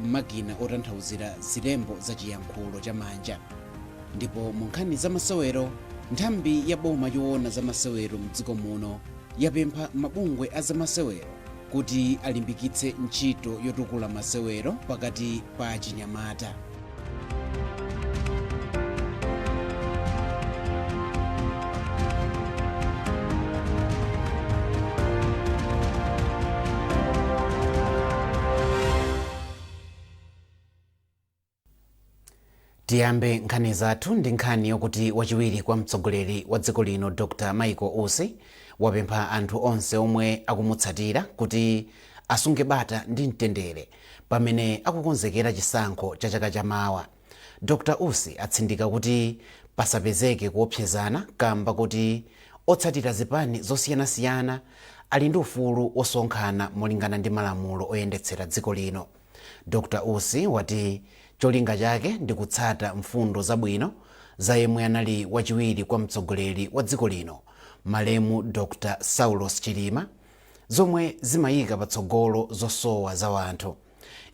Makina otanthauzira zilembo za chiyankhulo cha manja. Ndipo mu nkhani za masewero, nthambi ya boma yoona za masewero mdziko muno yapempha mabungwe a zamasewero kuti alimbikitse ntchito yotukula masewero pakati pa achinyamata. Tiyambe nkhani zathu ndi nkhani yokuti wachiwiri kwa mtsogoleri wa dziko lino Dr Michael Usi wapempha anthu onse omwe akumutsatira kuti asunge bata ndi mtendere pamene akukonzekera chisankho cha chaka chamawa. Dr Usi atsindika kuti pasapezeke kuopsezana kamba kuti otsatira zipani zosiyanasiyana ali ndi ufulu wosonkhana molingana ndi malamulo oyendetsera dziko lino. Dr Usi wati cholinga chake ndi kutsata mfundo zabwino za yemwe anali wachiwiri kwa mtsogoleri wa dziko lino malemu Dr Saulos Chilima, zomwe zimayika patsogolo zosowa za anthu.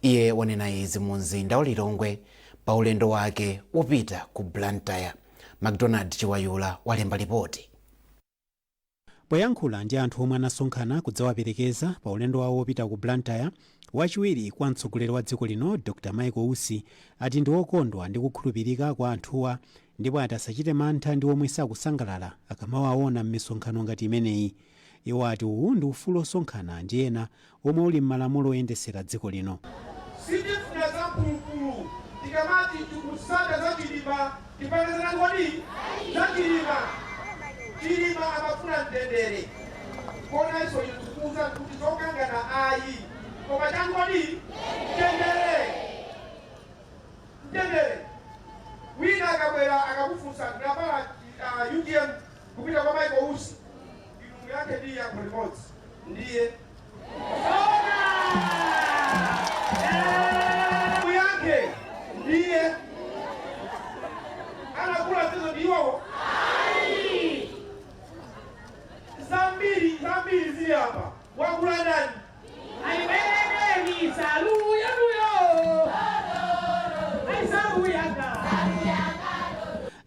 Iye wanena izi mu mzinda wa Lilongwe pa ulendo wake wopita ku Blantyre. Macdonald Chiwayula walemba lipoti. Poyankhula ndi anthu omwe anasonkhana kudzawaperekeza pa ulendo wawo wopita ku Blantyre, wachiwiri kwa mtsogoleri wa dziko lino Dr Michael Usi ati ndi wokondwa ndi kukhulupirika kwa anthuwa ndipo ati asachite mantha ndi omwe sakusangalala akamawaona m'misonkhano ngati imeneyi. Iwo ati uwu ndi ufulu osonkhana ndi ena omwe uli m'malamulo oyendetsera dziko lino. Sitifuna za mphulupulu. Tikamati tikusata za Chilima, tipange za kodi za Chilima. Chilima amafuna mtendere. Konanso inu tikuuza kuti zokangana ayi, koma chani kodi? Mtendere, mtendere. Wina akabwera akakufunsa ndinavala UTM kupita kwa Michael Usi, inu muyankhe ndi yankho limodzi, ndiye muyankhe ndiye anakula zizo ndi iwowo. Zambiri zambiri zili apa, wakula ndani? Aibeneni saluya luyo. Ai saluyaka.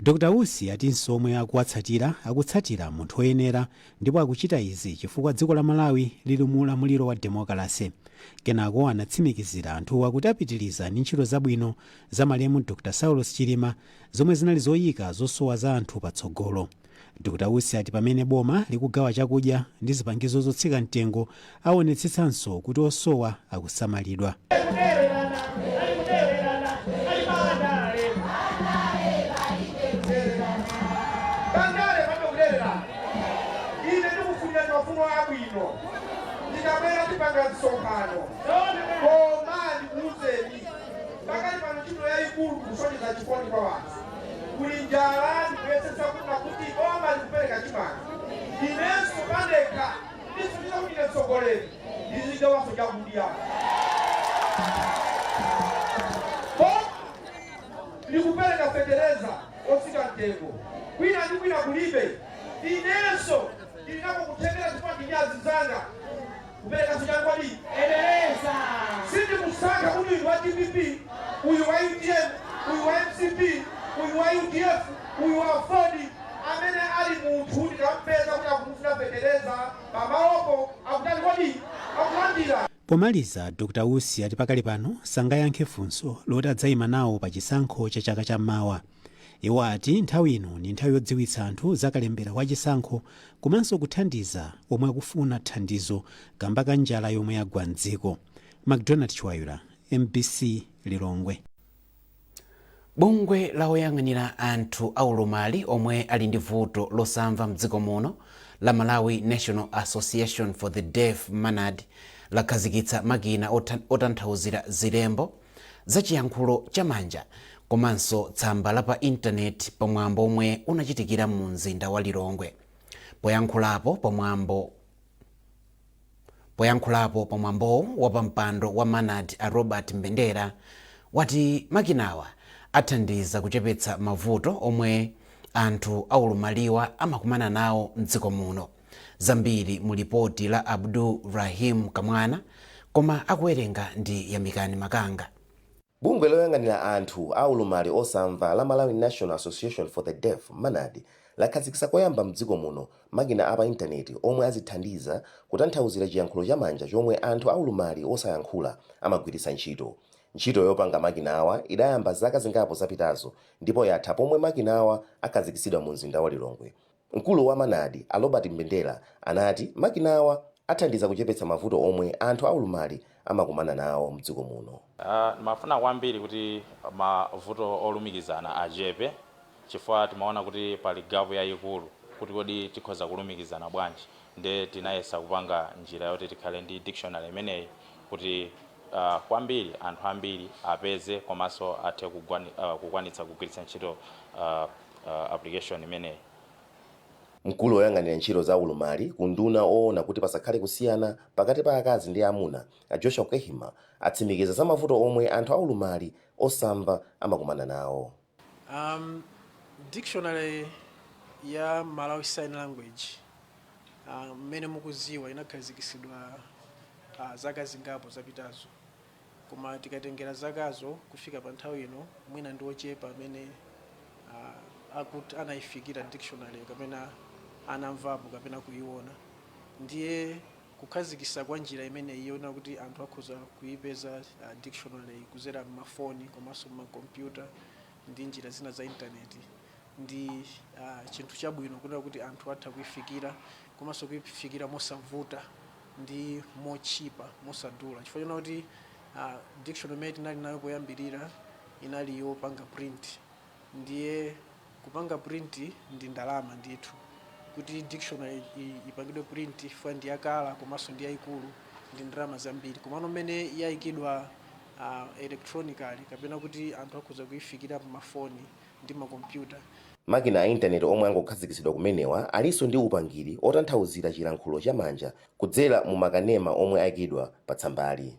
Dr Usi atinso omwe akuwatsatira akutsatira munthu woyenera ndipo akuchita izi chifukwa dziko la Malawi lili mu ulamuliro wa demokrasi. Kenako anatsimikizira anthuwa kuti apitiriza ndi ntchito zabwino za malemu Dr Saulos Chilima zomwe zinali zoyika zosowa za anthu patsogolo. Dr Usi ati pamene boma likugawa chakudya ndi zipangizo zotsika mtengo, aonetsetsanso kuti osowa akusamalidwa. Kudererana, ai kudererana, ai bandale. Bandale pano kudererana. Ine ndikufunira mafuno abwino. Ndikabwera tipanga msonkhano, koma ndikuwuzeni pakali pano ntchito yayikulu kusonyeza chikondi kwa wanthu. Kuli njala, ndikuyesetsa kuti boma likupereka chimanga, inenso pandekha ndisonyeza kuti ine mtsogoleri ndizigawanso chakudya. Boma likupereka fetereza otsika mtengo, kwina ndi kwina kulibe. Inenso ndinako kuthekera chifukwa ndini azinzanga kuperekanso changwadi. Endeleza. Sindikusankha kuti uyu wa DPP, uyu wa UTM, uyu wa MCP, uyu wa UDF, uyu wa AFORD. Amene ali munthu ndikampeza kuti akumufuna fetereza pamalopo, akutani kodi? Akulandira. Pomaliza, Dr Usi ati pakali pano sangayankhe funso loti adzayima nawo pa chisankho cha chaka chammawa. Iwo ati nthawi ino ndi nthawi yodziwitsa anthu za kalembera wa chisankho komanso kuthandiza omwe akufuna thandizo kamba ka njala yomwe yagwa mdziko. Macdonald Chiwayula, MBC, Lilongwe. Bungwe la oyang'anira anthu aulumali omwe ali ndi vuto losamva mdziko muno la Malawi National Association for the Deaf, MANAD, lakhazikitsa makina otanthauzira zilembo za chiyankhulo chamanja komanso tsamba la pa intaneti pamwambo omwe unachitikira mu mzinda wa Lilongwe. Poyankhulapo pamwambowu, wapampando wa MANAD a Robert Mbendera wati makinawa athandiza kuchepetsa mavuto omwe anthu aulumaliwa amakumana nawo mdziko muno. Zambiri mu lipoti la Abdul Rahim Kamwana, koma akuwerenga ndi Yamikani Makanga. Bungwe loyang'anira anthu aulumali osamva la Malawi National Association for the Deaf, MANAD, lakhazikitsa koyamba mdziko muno makina apa intaneti omwe azithandiza kutanthauzira chiyankhulo chamanja chomwe anthu aulumali osayankhula amagwiritsa ntchito. Ntchito yopanga makinawa idayamba zaka zingapo zapitazo ndipo yatha pomwe makinawa akhazikitsidwa mu mzinda wa Lilongwe. Mkulu wa MANAD, a Robert Mbendera, anati makinawa athandiza kuchepetsa mavuto omwe anthu aulumali amakumana nawo mdziko muno. Mafuna kwambiri kuti mavuto olumikizana achepe, chifukwa timaona kuti pali gap yayikulu kuti kodi tikhoza kulumikizana bwanji. Nde tinayesa kupanga njira yoti tikhale ndi dictionary imeneyi kuti kwambiri anthu ambiri apeze komanso athe kukwanitsa kugwiritsa ntchito application imeneyi. Mkulu woyang'anira ntchito za ulumali ku unduna oona kuti pasakhale kusiyana pakati pa akazi ndi amuna, a Joshua Kehima, atsimikiza za mavuto omwe anthu aulumali osamva amakumana nawo. Dictionary ya Malawi Sign Language, mmene mukuziwa, inakhazikitsidwa zaka zingapo zapitazo, koma tikatengera zakazo kufika pa nthawi ino, mwina ndi ochepa amene akuti anayifikira dictionary kapena anamvapo kapena kuiona. Ndiye kukhazikitsa kwa njira imeneyi yona kuti anthu akhoza kuipeza dictionary kuzera m'mafoni komanso m'makompyuta ndi njira zina za intaneti ndi chinthu chabwino, kunena kuti anthu atha kuifikira komanso kuifikira mosavuta ndi mochipa, mosadula, chifukwa chona kuti dictionary imene tinali nayo poyambirira inali yopanga print. Ndiye kupanga print ndi ndalama ndithu. Kuti dictionary ipangidwe print, chifukwa ndi yakala komanso ndi yayikulu, ndi ndalama zambiri. Komano mmene yayikidwa electronically kapena kuti anthu akhoza kuifikira pamafoni ndi makompyuta. Makina a intaneti omwe angokhazikitsidwa kumenewa alinso ndi upangiri otanthauzira chilankhulo chamanja kudzera mu makanema omwe ayikidwa pa tsambali.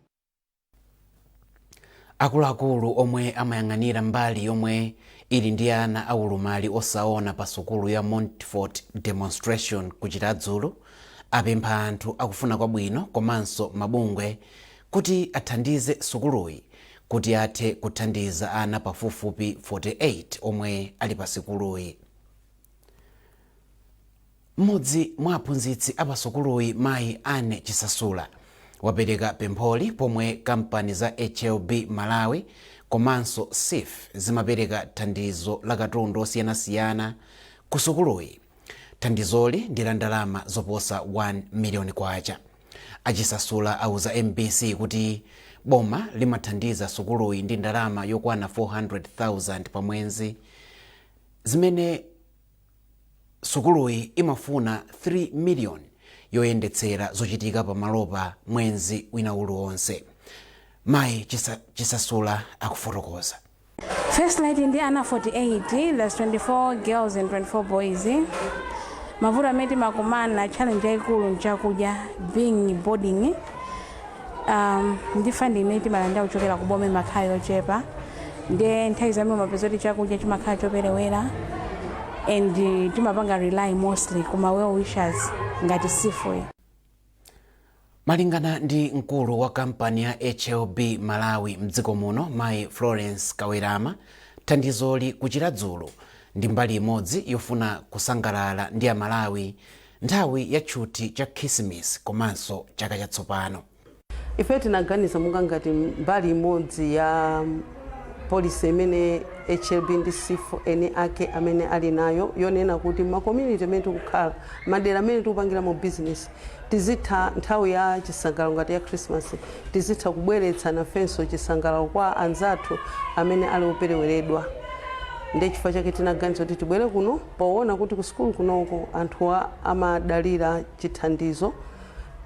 Akuluakulu omwe amayang'anira mbali yomwe ili ndi ana aulumali osaona pa sukulu ya Montfort Demonstration ku Chiradzulu apempha anthu akufuna kwabwino komanso mabungwe kuti athandize sukuluyi kuti athe kuthandiza ana pafupifupi 48 omwe ali pa sukuluyi. Mmodzi mwa aphunzitsi a pa sukuluyi, mayi Ane Chisasula, wapereka pempholi pomwe kampani za HLB Malawi komanso SIF zimapereka thandizo la katundu osiyanasiyana ku sukuluyi. Thandizoli ndi la ndalama zoposa 1 miliyoni kwacha. Achisasula auza MBC kuti boma limathandiza sukuluyi ndi ndalama yokwana 400,000 pa mwezi, zimene sukuluyi imafuna 3 million yoyendetsera zochitika pamalopa mwezi wina uliwonse. Mayi Chisasula akufotokoza. First Light ndi ana 48, that's 24 girls and 24 boys. Mavuto amene timakumana, challenge yayikulu nchakudya, being boarding, ndi funding imene timalandira kuchokera ku boma imakhala yochepa. Ndiye nthawi zambiri umapeza kuti chakudya chimakhala choperewera and timapanga rely mostly kuma well wishers ngati SIF. Malingana ndi mkulu wa kampani ya HLB Malawi mdziko muno, mayi Florence Kawerama, thandizoli ku Chiradzulu ndi mbali imodzi yofuna kusangalala ndi Amalawi nthawi ya tchuthi cha Khisimitsi komanso chaka chatsopano. Ife tinaganiza monga ngati mbali imodzi ya policy imene HLB ndi SIF eni ake amene ali nayo, yonena kuti ma community amene tikukhala, madera amene tikupangiramo business, tizitha nthawi ya chisangalalo ngati ya Christmas tizitha kubweretsa nafenso chisangalalo kwa anzathu amene ali opereweredwa. Ndi chifukwa chake tinaganiza kuti tibwere kuno, poona kuti ku sukulu kunoko anthuwa amadalira chithandizo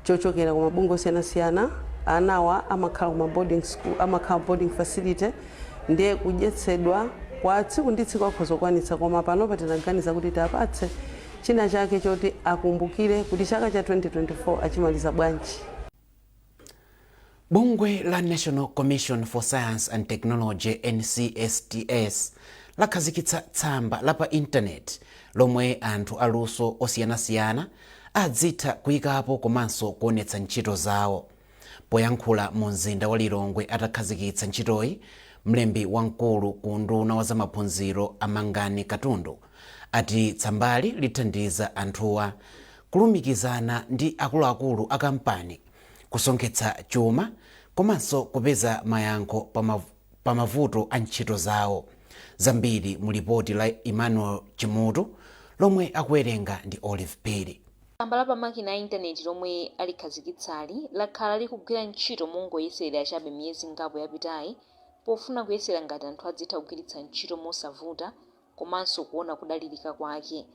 chochokera ku mabungwe osiyanasiyana. Anawa amakhala kuma boarding school, amakhala boarding facility, ndiye kudyetsedwa kwa tsiku ndi tsiku akhoza kukwanitsa, koma panopa tinaganiza kuti tiapatse china chake choti akumbukire kuti chaka cha 2024 achimaliza bwanji. Bungwe la National Commission for Science and Technology, NCSTS, lakhazikitsa tsamba la pa intaneti lomwe anthu aluso osiyanasiyana adzitha kuyikapo komanso kuonetsa ntchito zawo. Poyankhula mu mzinda wa Lilongwe atakhazikitsa ntchitoyi, mlembi wamkulu ku unduna wa zamaphunziro Amangani Katundu ati tsambali lithandiza anthuwa kulumikizana ndi akuluakulu a kampani, kusonkhetsa chuma komanso kupeza mayankho pa mavuto a ntchito zawo. Zambiri mu lipoti la Emmanuel Chimutu lomwe akuwerenga ndi Olive Phiri. Tsamba la pamakina a intaneti lomwe alikhazikitsali lakhala likugwira ntchito mongoyeserera chabe miyezi ingapo yapitayi, pofuna kuyesera ngati anthu adzitha kugwiritsa ntchito mosavuta komanso kuona kudalirika kwake.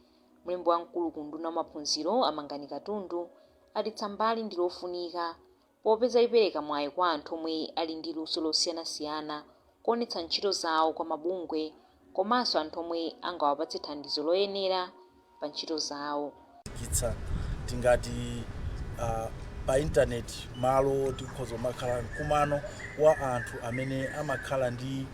Mlembi wamkulu ku unduna wa maphunziro Amangani Katundu ati tsambali ndi lofunika popeza lipereka mwayi kwa anthu omwe ali ndi luso losiyanasiyana kuonetsa ntchito zawo kwa mabungwe komanso anthu omwe angawapatse thandizo loyenera pa ntchito zawo. Kitsa tingati pa intaneti malo tikhoza kumakhala mkumano wa anthu amene amakhala ndi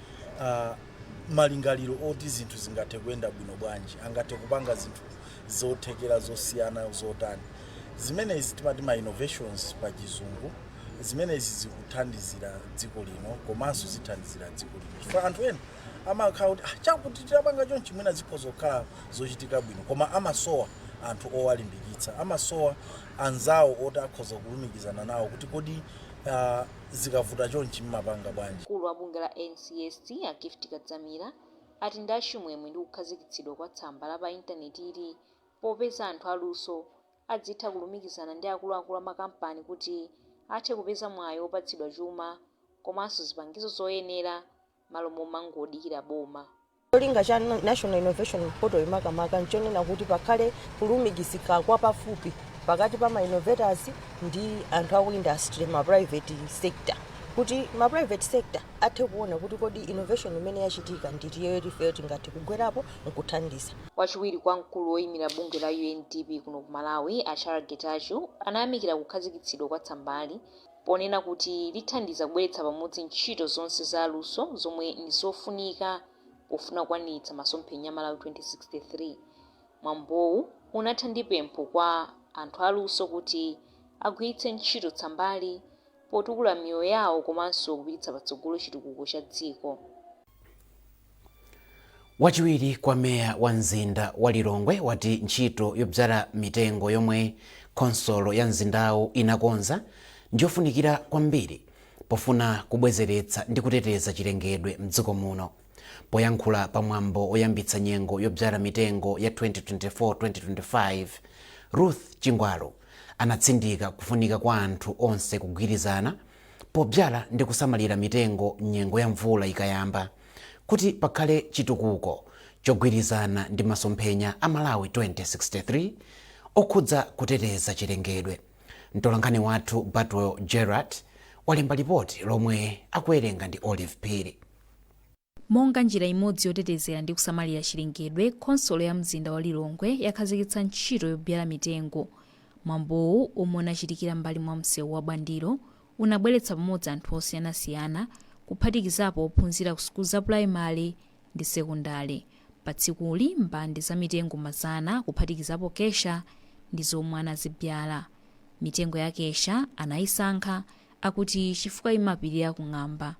malingaliro oti zinthu zingathe kuyenda bwino bwanji, angathe kupanga zinthu zothekera zosiyana zotani. Zimenezi timati ma innovations pa Chizungu. Zimenezi zikuthandizira dziko lino komanso zithandizira dziko lino, chifukwa anthu ena amakhala kuti ah, chakuti tidapanga chonchi, mwina zikhoza kukhala zochitika bwino, koma amasowa anthu owalimbikitsa, amasowa anzawo oti akhoza kulumikizana nawo kuti kodi zikavuta chonchi mmapanga bwanji? Mkulu wa bungwe la NCST a Gift Kadzamira ati ndi achimwemwe ndi kukhazikitsidwa kwa tsamba la pa intaneti ili, popeza anthu aluso adzitha kulumikizana ndi akuluakulu amakampani kuti athe kupeza mwayi wopatsidwa chuma komanso zipangizo zoyenera malo momangodikira boma. Cholinga cha National Innovation Portal makamaka nchonena kuti pakhale kulumikizika kwa pafupi pakati pa ma innovators ndi anthu aku industry, ma private sector, kuti ma private sector athe kuona kuti kodi innovation imene yachitika nditiyo ifeyo tingathe kugwerapo nkuthandiza. Wachiwiri kwa mkulu woyimira bungwe la UNDP kuno ku Malawi Achara Getachew anayamikira kukhazikitsidwa kwa tsambali ponena kuti lithandiza kubweretsa pamodzi ntchito zonse za aluso zomwe ndi zofunika pofuna kukwaniritsa masomphenya a Malawi 2063. Mwambowu unatha ndi pempho kwa anthu aluso kuti agwiritse ntchito tsambali potukula miyoyo yawo komanso kupititsa patsogolo chitukuko cha dziko. Wachiwiri kwa meya wa mzinda wa Lilongwe wati ntchito yodzala mitengo yomwe khonsolo ya mzindawu inakonza ndiyofunikira kwambiri pofuna kubwezeretsa ndi kuteteza chilengedwe mdziko muno. Poyankhula pamwambo oyambitsa nyengo yodzala mitengo ya 2024-2025, Ruth Chingwalo anatsindika kufunika kwa anthu onse kugwirizana podzala ndi kusamalira mitengo nyengo ya mvula ikayamba, kuti pakhale chitukuko chogwirizana ndi masomphenya a Malawi 2063 okhudza kuteteza chilengedwe. Mtolankhani wathu Batwell Gerard walemba lipoti lomwe akuwerenga ndi Olive Phiri. Monga njira imodzi yotetezera ndi kusamalira chilengedwe, khonsolo ya mzinda wa Lilongwe yakhazikitsa ntchito yobyala mitengo. Mwambowu, omwe unachitikira mbali mwa msewu wa Bwandilo, unabweretsa pamodzi anthu osiyanasiyana, kuphatikizapo ophunzira ku sukulu za pulaimali ndi sekondale. Pa tsikuli, mbande za mitengo 100, kuphatikizapo kesha, ndi zomwe anazibyala. Mitengo ya kesha anayisankha akuti chifukwa imapirira kung'amba.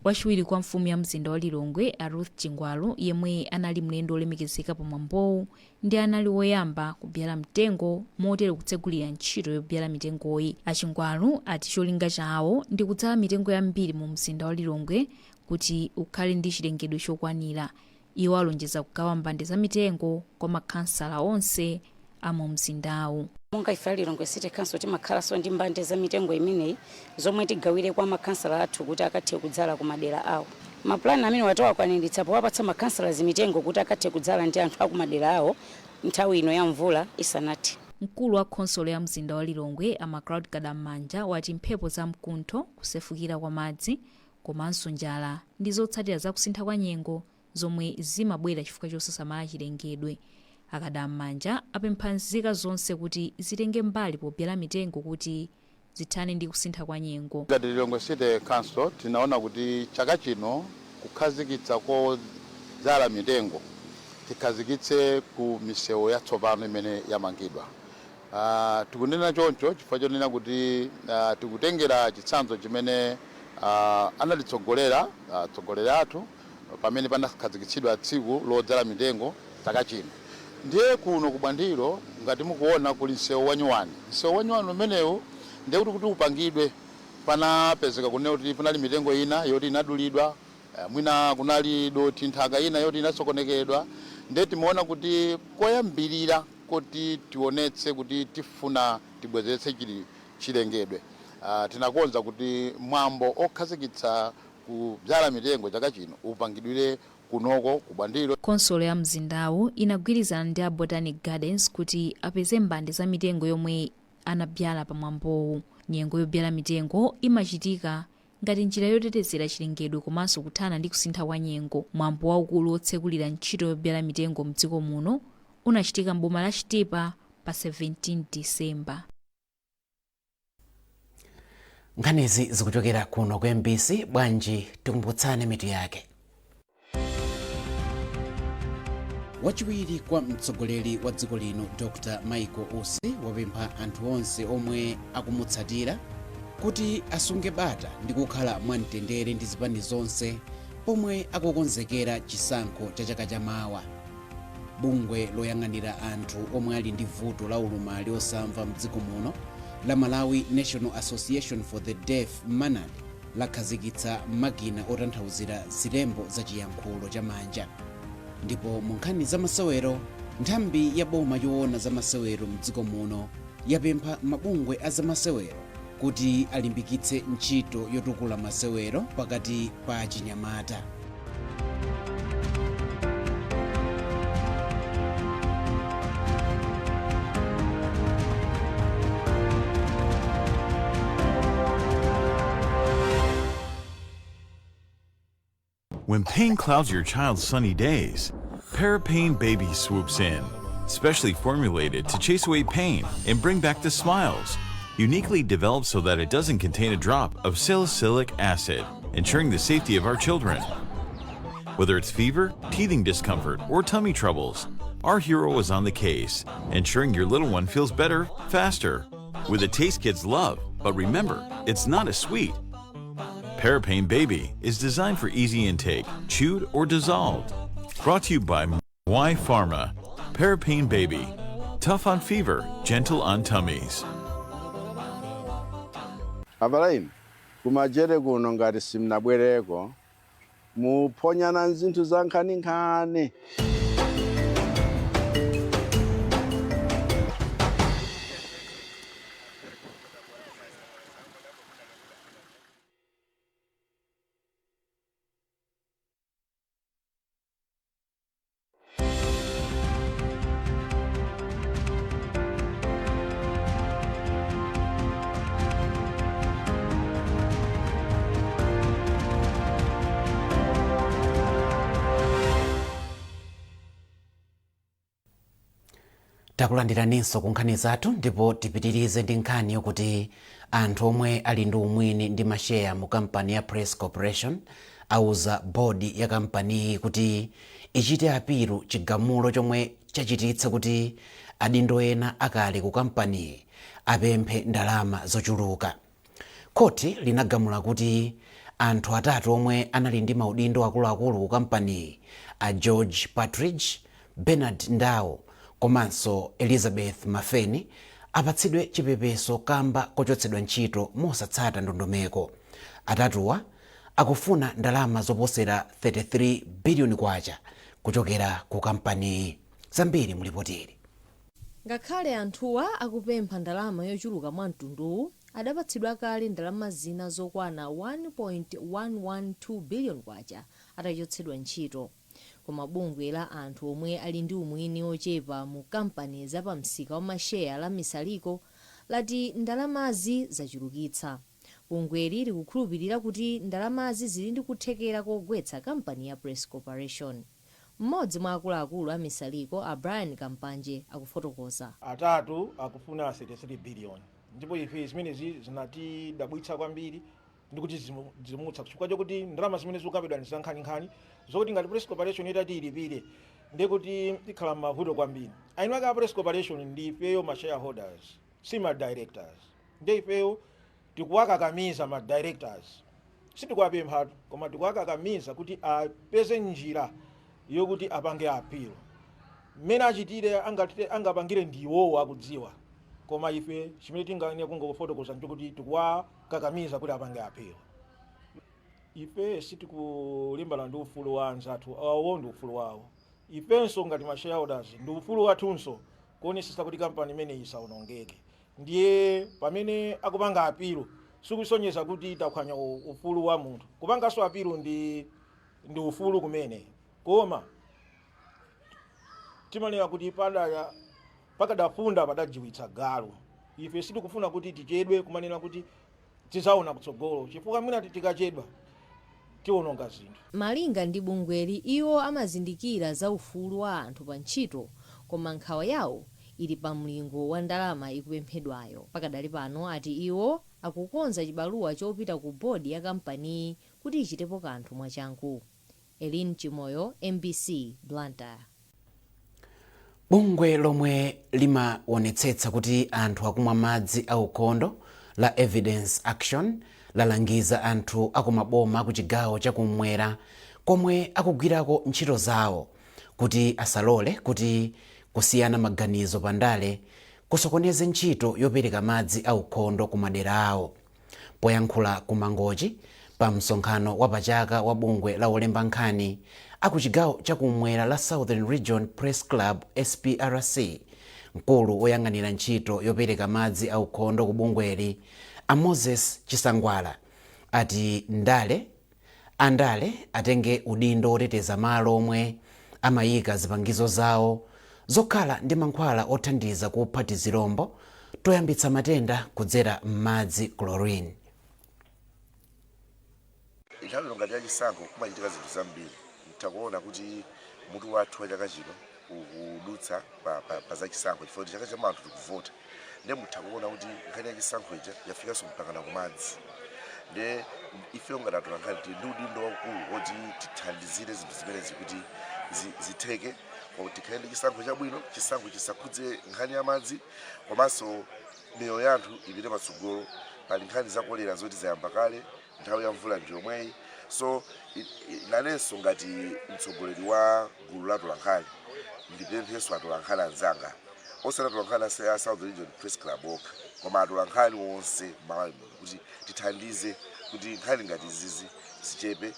Wachiwiri kwa mfumu ya mzinda wa Lilongwe a Ruth Chingwalu, yemwe anali mlendo olemekezeka pamwambowu, ndi anali woyamba kubyala mtengo, motero kutsegulira ntchito yobyala mitengoyi. Achingwalu ati cholinga chawo ndi kudzala mitengo yambiri mu mzinda wa Lilongwe kuti ukhale ndi chilengedwe chokwanira. Iwo alonjeza kugawa mbande za mitengo kwa makhansala onse a mu mzindawu. Monga ife a Lilongwe City Council, timakhalanso ndi mbande za mitengo imeneyi zomwe tigawire kwa makhansala athu kuti akathe kudzala ku madera awo. Mapulani amene watawakwaniritsa powapatsa makhansala mitengo kuti akathe kudzala ndi anthu akumadera awo nthawi ino ya mvula isanathe. Mkulu wa khonsolo ya mzinda wa Lilongwe a Macloud Kadam'manja wati mphepo za mkuntho, kusefukira kwa madzi komanso njala ndi zotsatira za kusintha kwa nyengo zomwe zimabwera chifukwa chosasamala chilengedwe. Akadam'manja apempha nzika zonse kuti zitenge mbali pobyala mitengo kuti zithane ndi kusintha kwa nyengo. Ngati Lilongwe City Council, tinaona kuti chaka chino kukhazikitsa kodzala mitengo tikhazikitse ku misewu yatsopano imene yamangidwa. Tikunena choncho chifukwa chonena kuti tikutengera chitsanzo chimene anatitsogolera atsogoleri athu pamene panakhazikitsidwa tsiku lodzala mitengo chaka chino. Ndiye kuno ku Bwandilo, ngati mukuona, kuli msewu wanyuwani. Msewu wanyuwani umenewu ndiye kuti upangidwe panapezeka kunena kuti panali mitengo ina yoti inadulidwa, mwina kunali doti, nthaka ina yoti inasokonekedwa. Ndiye timaona kuti koyambirira kuti tionetse kuti tifuna tibwezeretse chilengedwe, tinakonza kuti mwambo okhazikitsa kudzala mitengo chaka chino upangidwire kunoko ku Bwandilo. Khonsolo ya mzindawu inagwirizana ndi a Botanic Gardens kuti apeze mbande za mitengo yomwe anabyala pamwambowu. Nyengo yobyala mitengo imachitika ngati njira yotetezera chilengedwe komanso kuthana ndi kusintha kwa nyengo. Mwambo waukulu wotsekulira ntchito yobyala mitengo mdziko muno unachitika m'boma la Chitipa pa 17 Disemba. Nkhanizi zikuchokera kuno ku MBC. Bwanji tikumbutsane mitu yake. Wachiwiri kwa mtsogoleri wa dziko lino Dr Michael Usi wapempha anthu onse omwe akumutsatira kuti asunge bata ndi kukhala mwamtendere ndi zipani zonse pomwe akukonzekera chisankho cha chaka chamawa. Bungwe loyang'anira anthu omwe ali ndi vuto la ulumali osamva mdziko muno la Malawi National Association for the Deaf, MANAD, lakhazikitsa makina otanthauzira zilembo za chiyankhulo chamanja. Ndipo mu nkhani za masewero, nthambi ya boma yoona za masewero mdziko muno yapempha mabungwe a zamasewero kuti alimbikitse ntchito yotukula masewero pakati pa achinyamata. When pain clouds your child's sunny days, Parapain Baby swoops in. Specially formulated to chase away pain and bring back the smiles. Uniquely developed so that it doesn't contain a drop of salicylic acid, ensuring the safety of our children. Whether it's fever, teething discomfort, or tummy troubles, our hero is on the case, ensuring your little one feels better, faster. With a taste kids love, but remember, it's not a sweet. Parapain Baby is designed for easy intake, chewed or dissolved. Brought to you by Y Pharma. Parapain Baby. Tough on fever, gentle on tummies. Abale, kumajere kuno ngati simnabwereko muphonyana nzinthu za nkhaninkhani. Takulandiraninso ku nkhani zathu, ndipo tipitirize ndi nkhani yokuti anthu omwe ali ndi umwini ndi masheya mu kampani ya Press Corporation auza bodi ya kampaniyi kuti ichite apilu chigamulo chomwe chachititsa kuti adindo ena akale ku kampaniyi apemphe ndalama zochuluka. Khoti linagamula kuti anthu atatu omwe anali ndi maudindo akuluakulu ku kampaniyi, a George Partridge, Bernard Ndau komanso Elizabeth Mafeni, apatsidwe chipepeso kamba kochotsedwa ntchito mosatsata ndondomeko. Atatuwa akufuna ndalama zoposera 33 biliyoni kwacha kuchokera ku kampaniyi. Zambiri mulipoteri. Ngakhale anthuwa akupempha ndalama yochuluka mwa mtunduwu, adapatsidwa kale ndalama zina zokwana 1.112 billion kwacha atachotsedwa ntchito. Koma bungwe la anthu omwe ali ndi umwini ochepa mu kampani zapamsika wa masheya la Misaliko lati ndalamazi zachulukitsa. Bungweli likukhulupirira kuti ndalamazi zili ndi kuthekera kogwetsa kampani ya Press Corporation. Mmodzi mwa akuluakulu a Misaliko, a Brian Kampanje, akufotokoza. Atatu akufuna 33 billion, ndipo ife zimenezi zinatidabwitsa kwambiri. Ndikuti zimutsa chifukwa chokuti ndalama zimene zikukambidwa ndi zankhaninkhani, zokuti ngati Press Corporation itati ilipire, ndikuti ikhala mavuto kwambiri. Eni ake a Press Corporation ndi ifeyo ma shareholders, si ma directors. Ndi ifeyo tikuwakakamiza ma directors, sitikuwapemphatu, koma tikuwakakamiza kuti apeze njira yokuti apange appeal. Mmene achitire, angapangire ndi iwowo, akudziwa, koma ife chimene tinganene, kungofotokoza, nchokuti tikuwakakamiza kuti apange appeal. Ife sitikulimbana ndi ufulu wa anzathu, awo ndi ufulu wawo. Ifenso ngati ma shareholders ndi ufulu wathunso kuonesesa kuti kampani imeneyi isawonongeke. Ndiye pamene akupanga appeal, sikusonyeza kuti taphwanya ufulu wa munthu. Kupanganso appeal ndi ufulu kumene, koma timanena kuti pakadafunda padajiwitsa galu. Ife sitikufuna kuti tichedwe kumanena kuti tizaona kutsogolo, chifukwa mwina tikachedwa tiwononga zinthu. Malinga ndi bungweli, iwo amazindikira za ufulu wa anthu pa ntchito, koma nkhawa yawo ili pa mlingo wa ndalama ikupemphedwayo. Pakadali pano, ati iwo akukonza chibaluwa chopita ku bodi ya kampaniyi kuti ichitepo kanthu mwachangu. Elin Chimoyo, MBC, Blantyre. Bungwe lomwe limaonetsetsa kuti anthu akumwa madzi aukhondo la Evidence Action lalangiza anthu akumaboma ku chigawo chakumwera komwe akugwirako ntchito zawo kuti asalole kuti kusiyana maganizo pandale kusokoneze ntchito yopereka madzi aukhondo ku madera awo. Poyankhula ku Mangochi pa msonkhano wapachaka wa bungwe la olemba nkhani aku chigawo chakumwera la Southern Region Press Club, SPRC, mkulu woyang'anira ntchito yopereka madzi aukhondo ku bungweli, a Moses Chisangwala, ati ndale andale atenge udindo woteteza malo omwe amayika zipangizo zawo zokhala ndi mankhwala othandiza kupha tizilombo toyambitsa matenda kudzera m'madzi, chlorine. Nthawi ino ngati yachisankho kumachitika zinthu zambiri. Mtakuona kuti mutu wathu wa chaka chino ukudutsa pa zachisankho, chifukwa kuti chaka chamawa anthu tikuvota. Ndiye mutha kuona kuti nkhani yachisankho ija yafikanso mpakana kumadzi. Ndiye ife ngati atolankhani tili ndi udindo waukulu woti tithandizire zinthu zimenezi kuti zitheke, tikhale ndi chisankho chabwino, chisankho chisakhudze nkhani ya madzi, komanso miyoyo ya anthu ipite patsogolo. Pali nkhani za kolera zoti zayamba kale, nthawi ya mvula ndi yomweyi. So nanenso ngati mtsogoleri wa gulu la atolankhani ndipemphenso atolankhani anzanga, osati atolankhani a South Region Press Club okha, koma atolankhani onse m'Malawi muno, kuti tithandize kuti nkhani ngati izizi zichepe,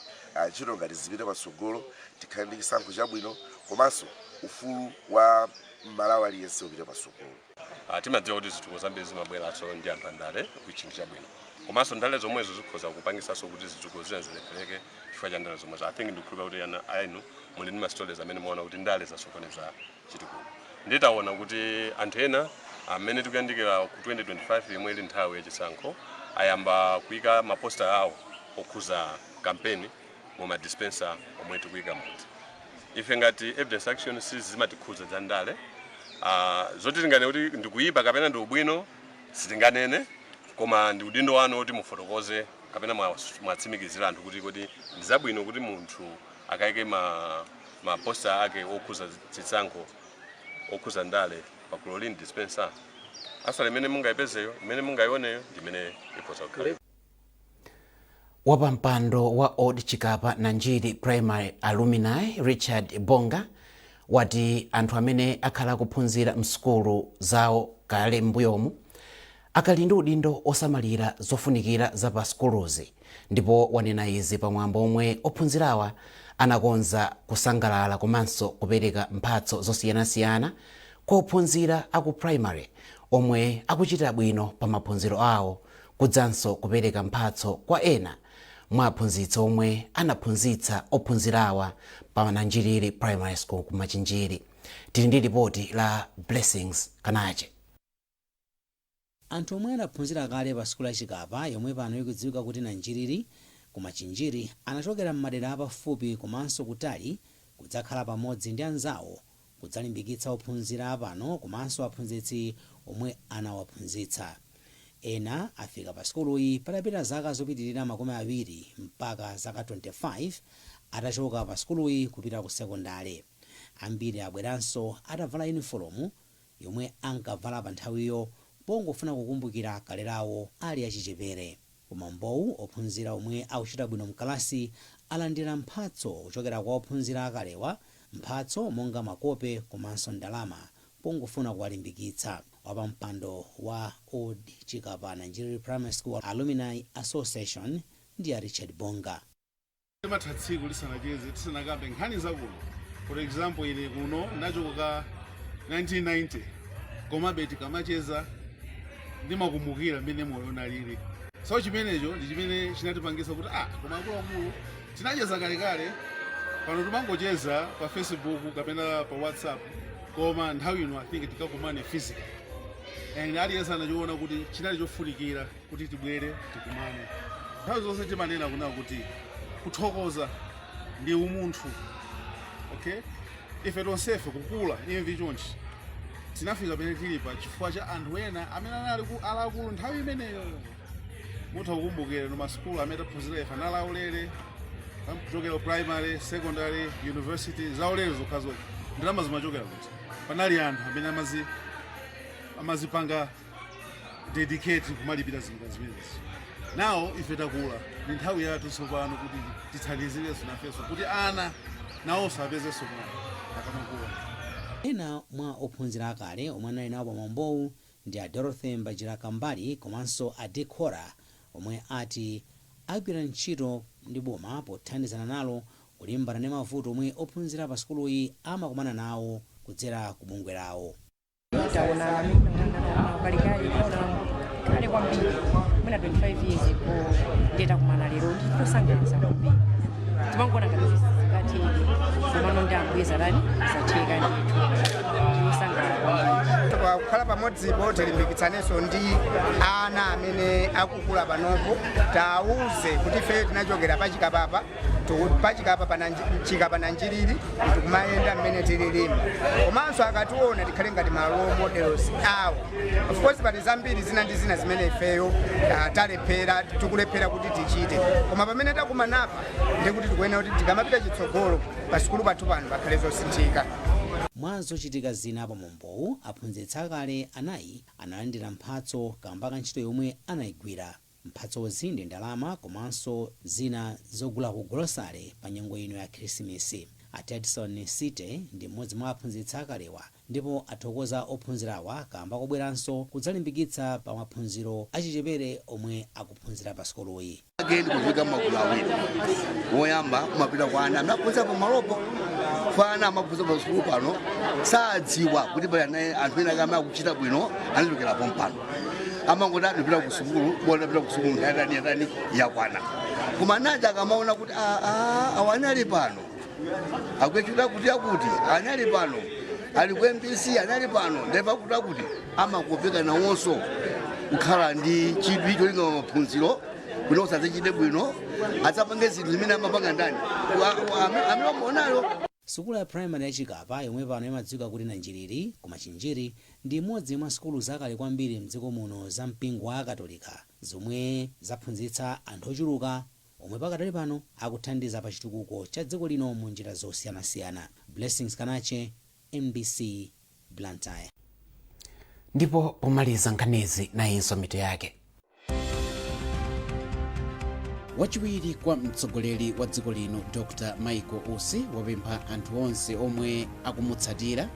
ntchito ngati zipite patsogolo, tikhale ndi chisankho chabwino, komanso ufulu wa Mmalawi aliyense upite patsogolo. Timadziwa kuti zitukuko zambiri zimabweranso ndi anthu andale, which ndi chabwino, komanso ndale zomwezo zikhoza kupangisanso kuti zitukuko zina zilephereke chifukwa cha ndale zomwezo. I think ndikukhulupirira kuti ana ainu muli ndi ma stories amene muona kuti ndale zasokoneza chitukuko. Nditaona kuti anthu ena amene tikuyandikira ku 2025, yomwe ili nthawi yachisankho, ayamba kuyika ma poster awo okhuza kampeni mu ma dispenser omwe tikuyika mudzi. Ife ngati Evidence Action sizimatikhudza za ndale. Zoti tingane kuti ndikuyipa kapena ndi ubwino sitinganene, koma ndi udindo wanu woti mufotokoze kapena mwatsimikizira anthu kuti kodi ndi zabwino kuti munthu akayike ma poster ake okhuza chisankho, okhuza ndale pa chlorine dispenser? Asala imene mungayipezeyo, imene mungayioneyo, ndi imene ikhoza kukhala. Wapampando wa Old Chikapa Nanjiri Primary Alumni, Richard Bonga, wati anthu amene akhala akuphunzira msukulu zawo kale m'mbuyomu akali ndi udindo osamalira zofunikira za pa sukuluzi, ndipo wanena izi pamwambo omwe ophunzirawa anakonza kusangalala komanso kupereka mphatso zosiyanasiyana kwa ophunzira aku primary omwe akuchita bwino pa maphunziro awo, kudzanso kupereka mphatso kwa ena mwa aphunzitsi omwe anaphunzitsa ophunzirawa pa Nanjiriri Primary School ku Machinjiri. Tili ndi ripoti la Blessings Kanache. Anthu omwe anaphunzira kale pa sukulu ya Chikapa, yomwe pano ikudziwika kuti Nanjiriri, ku Machinjiri, anachokera m'madera apafupi komanso kutali kudzakhala pamodzi ndi anzawo kudzalimbikitsa ophunzira apano komanso aphunzitsi omwe anawaphunzitsa. Ena afika pa sukuluyi patapita zaka zopitirira 20 mpaka zaka 25 atachoka pa sukuluyi kupita ku sekondale. Ambiri abweranso atavala yunifolomu yomwe ankavala pa nthawiyo pongofuna kukumbukira kale lawo ali achichepere. Pamwambowu, ophunzira omwe akuchita bwino mkalasi alandira mphatso kuchokera kwa ophunzira akalewa, mphatso monga makope komanso ndalama pongofuna kuwalimbikitsa. Wapampando wa Old Chikapa Nanjiri Primary School Alumni Association ndi a Richard Bonga. Timatha tsiku lisanacheze tisanakambe nkhani zakuno. For example, ine kuno ndachoka 1990, komabe tikamacheza ndimakumbukira mmene moyo unalili. So chimenecho ndi chimene chinatipangisa kuti koma akuluakulu tinacheza kalekale. Pano timangocheza pa Facebook kapena pa WhatsApp, koma nthawi ino I think tikakumane physical, and aliyense anachiona kuti chinali chofunikira kuti tibwere tikumane. Nthawi zonse timanena kuna kuti kuthokoza ndi umunthu, okay? Ife tonsefe kukula imvi chonchi tinafika pene tilipa chifukwa cha anthu ena amene anali alakulu nthawi imeneyo. Mutha kukumbukira no masukulu amene taphunzira ife anali aulere, kuchokera primary, secondary, university, zaulere zokhazokha. Ndalama zimachokera kuti? Panali anthu amene amazipanga dedicate kumalipira zinthu zimenezi. Nawo ife takula, ndi nthawi yathu tsopano kuti tithandizirenso nafenso kuti ana nawonso apezenso mwayi akamakula. Ena mwa ophunzira akale omwe anali nawo pamwambowu ndi a Dorothy Mbajira Kambali komanso a Dick Hora, omwe ati agwira ntchito ndi boma pothandizana nalo kulimbana ndi mavuto omwe ophunzira pa sukuluyi amakumana nawo kudzera ku bungwe lawo. Taonana kalekale, taonana kale kwambiri, mwina 25 years ago, ndiye takumana lero, nditosangalatsa kwambiri. Timangoona ngati zingatheke, komano ndi Ambuye zatani, zatheka ndithu. Ndiosangalala kwambiri. Kukhala pamodzipo tilimbikitsanenso ndi ana amene akukula panopo, tawuze kuti ife tinachokera pachikapapa, pachikapa pana Chikapa Nanjiriri, tikumayenda mmene tililimo, komanso akationa tikhale ngati ma role models awo. Of course pali zambiri zina ndi zina zimene ifeyo talephera, tikulephera kuti tichite, koma pamene takumanapa ndikuti tikuyenera kuti tikamapita chitsogolo pa sukulu pathu pano pakhale zosinthika. Mwa zochitika zina pamwambowu, aphunzitsi akale anayi analandira mphatso kamba ka ntchito yomwe anayigwira. Mphatsozi ndi ndalama komanso zina zogula ku golosale pa nyengo ino ya Khrisimisi. A Tedson City ndi mmodzi mwa aphunzitsi akalewa ndipo athokoza ophunzirawa kamba kobweranso kudzalimbikitsa pa maphunziro achichepere omwe akuphunzira pa sukuluyi. Ake ndikufika magulu awiri. Woyamba umapita kwa ana amene aphunzira pamalopo. Fa ana amaphunzira pa sukulu pano sadziwa kuti pali anthu ena amene akuchita bwino anachokera pompano. Amangoti adipita ku sukulu, bona apita ku sukulu yatani yatani yakwana. Koma anaja akamaona kuti awa anali pano akuchita kuti akuti anali pano, ali ku MBC, anali pano ndipo akuti akuti amakopeka nawonso kukhala ndi chidwi cholinga maphunziro kuti usadzachite bwino, adzapange zinthu zimene amapanga ndani amene wamuonayo. Sukulu ya primary ya Chikapa, yomwe pano imadziwika kuti Nanjiriri ku Machinjiri, ndi imodzi mwa sukulu zakale kwambiri mdziko muno za mpingo wa Akatolika zomwe zaphunzitsa anthu ochuluka omwe pakadali pano akuthandiza pa chitukuko cha dziko lino mu njira zosiyanasiyana. Blessings Kanache, MBC, Blantyre. Ndipo pomaliza nkhanizi, nayinso mitu yake. Wachiwiri kwa mtsogoleri wa dziko lino Dr Michael Usi wapempha anthu onse omwe akumutsatira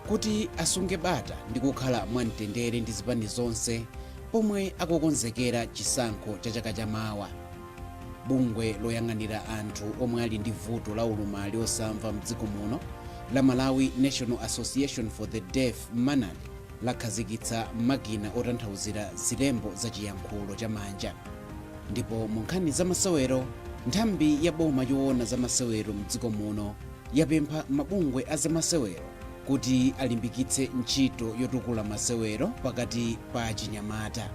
kuti asunge bata ndi kukhala mwamtendere ndi zipani zonse pomwe akukonzekera chisankho cha chaka chamawa. Bungwe loyang'anira anthu omwe ali ndi vuto la ulumali osamva mdziko muno la Malawi National Association for the Deaf, MANAD, lakhazikitsa makina otanthauzira zilembo za chiyankhulo cha manja. Ndipo mu nkhani za masewero, nthambi ya boma yoona za masewero mdziko muno yapempha mabungwe a zamasewero kuti alimbikitse ntchito yotukula masewero pakati pa achinyamata.